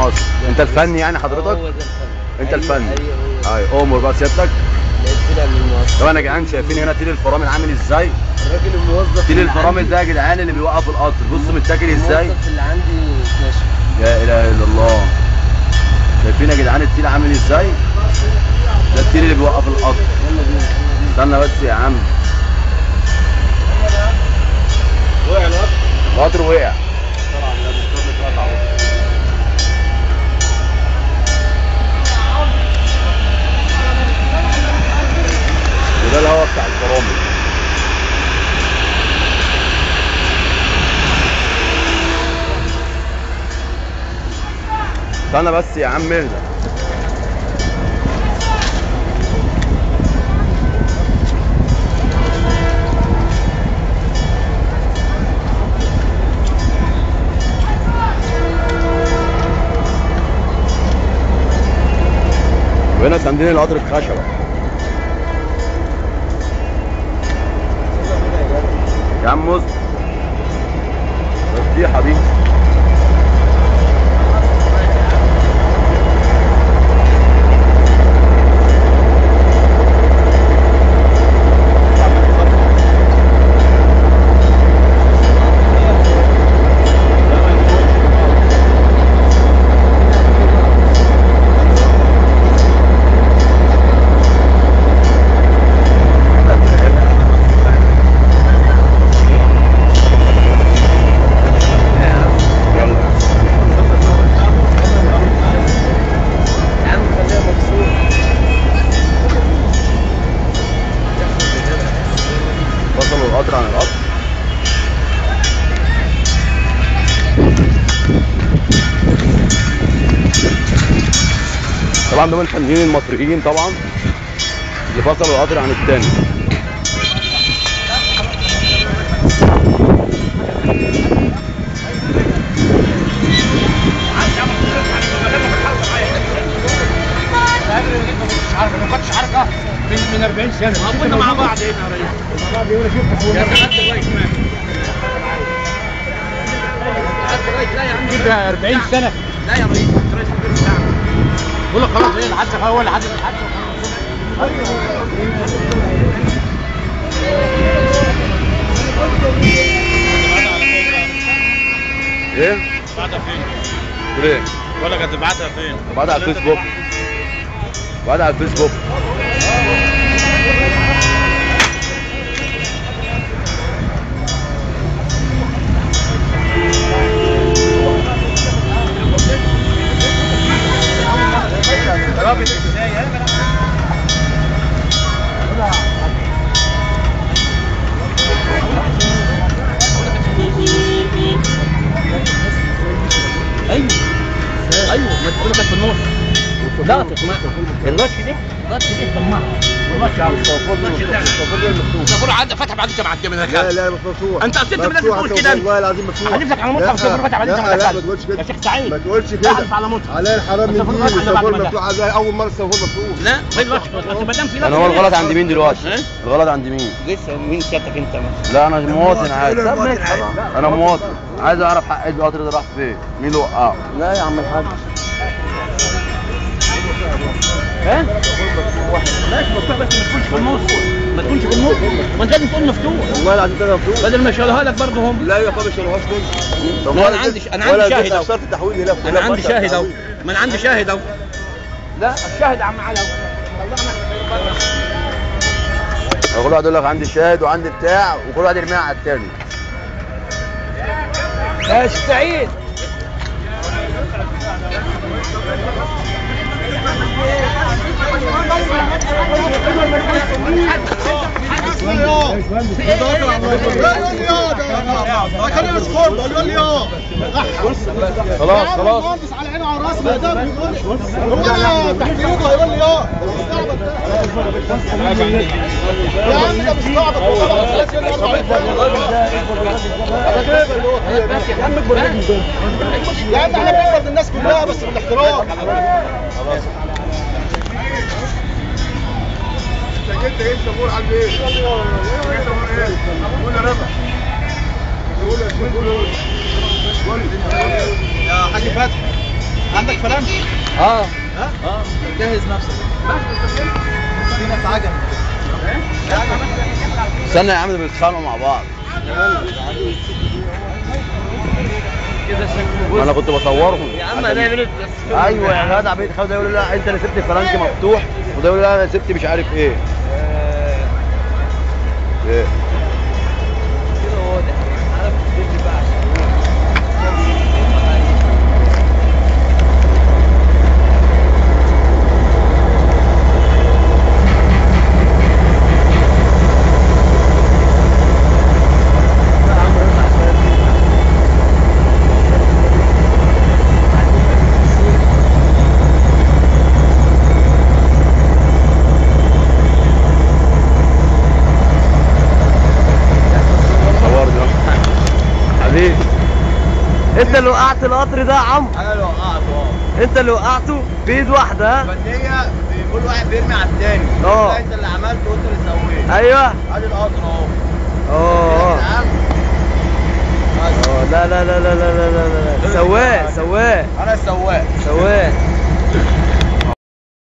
المقص. انت الفني يعني حضرتك؟ هو ده الفني. انت الفني. ايوه ايوه. امر بقى سيادتك. لقيت من المقص. طبعا يا جدعان شايفين هنا تيل الفرامل عامل ازاي؟ الراجل الموظف تيل الفرامل ده يا جدعان اللي بيوقف القطر، بصوا متاكل ازاي؟ الموظف اللي عندي اتنشف. لا اله الا الله. شايفين يا جدعان التيل عامل ازاي؟ ده التيل اللي بيوقف القطر. يلا بينا. استنى بس يا عم. وقع القطر. القطر وقع. وده الهواء بتاع الفرامل. استنى بس يا عم اهدى. وهنا ساندين القطر بخشبه. يا عم مصطفى بس دي يا حبيبي. فصلوا القطر عن القطر. طبعا دول الفنيين المصريين طبعا اللي فصلوا القطر عن التاني. من 40 سنة كنا مع بعض هنا يا ريس. مع بعض يقول شوف يا سعادة الرئيس ماشي. سعادة الرئيس لا يا عم كده 40 سنة. لا يا ريس، الرئيس بتاعنا. بقول لك خلاص ايه الحادثة هو اللي حادث الحادثة. ايه؟ تبعتها فين؟ ليه؟ بقول لك هتبعتها فين؟ تبعتها على الفيسبوك. بعد على الفيسبوك. ايوه ايوه ما تقول لك في النص. لا تسمع الرش دي، الرش دي طماع. والرش على الصفور الصفور عدى فتح بعد انت معدي من لا لا مش مفتوح. انت اصل انت لازم تقول كده. والله العظيم مفتوح. هحلف لك على مصحف الصفور فتح بعد انت. لا لا ما تقولش كده يا شيخ سعيد، ما تقولش كده. احلف على مصحف. عليا الحرام من دي الصفور مفتوح. اول مرة الصفور مفتوح. لا فين الرش؟ اصل ما دام في انا هو الغلط عند مين دلوقتي؟ الغلط عند مين؟ لسه مين سيادتك انت مثلا؟ لا انا مواطن عادي. انا مواطن عايز اعرف حق القطر ده راح فين؟ مين اللي وقعه؟ لا يا عم الحاج. ها؟ ماشي مفتوح بس ما تكونش في النص، ما تكونش في النص، ما انت لازم تقول مفتوح. والله العظيم ده مفتوح. بدل ما يشيلوها لك برضه هم. لا يا بابا ما يشيلوهاش ليه؟ ما انا عندي، انا عندي شاهد اهو. شرط التحويل هنا. انا عندي شاهد اهو. ما انا عندي شاهد اهو. لا الشاهد يا عم علي اهو. طلعنا بره. كل واحد يقول لك عندي شاهد وعندي بتاع، وكل واحد يرميها على التاني. يا شيخ سعيد خلاص خلاص المهندس على عينه وعلى راسه، ما يقدرش يقول هو تحت ايده هيقول لي اه مستعبط يا عم، ده مستعبط والله. يا عم احنا بنقبض الناس كلها بس بالاحترام. خلاص انت جايب سمور عند ايه؟ جايب سمور ايه؟ قول يا رضا. قول يا قول. يا حاج فتحي. عندك فلان؟ اه. ها؟ اه. جهز نفسك. في ناس عجب. استنى يا عم، بيتخانقوا مع بعض. كده شكله. انا كنت بصورهم يا عم. هنعمل ايه؟ ايوه يا جدع، بيتخانقوا، ده يقول لا انت اللي سبت الفرنك مفتوح، وده يقول لا انا سبت مش عارف ايه. ايه كده واضح. عارف الفيديو بقى عشان انت اللي وقعت القطر ده يا عمرو. انا اللي وقعته. اه انت اللي وقعته بايد واحدة. ها فنية، كل واحد بيرمي على الثاني. اه انت اللي عملته وانت اللي سويت. ايوه ادي القطر اهو. اه اه لا لا لا لا لا لا لا، سواق سواق. انا السواق. سواق.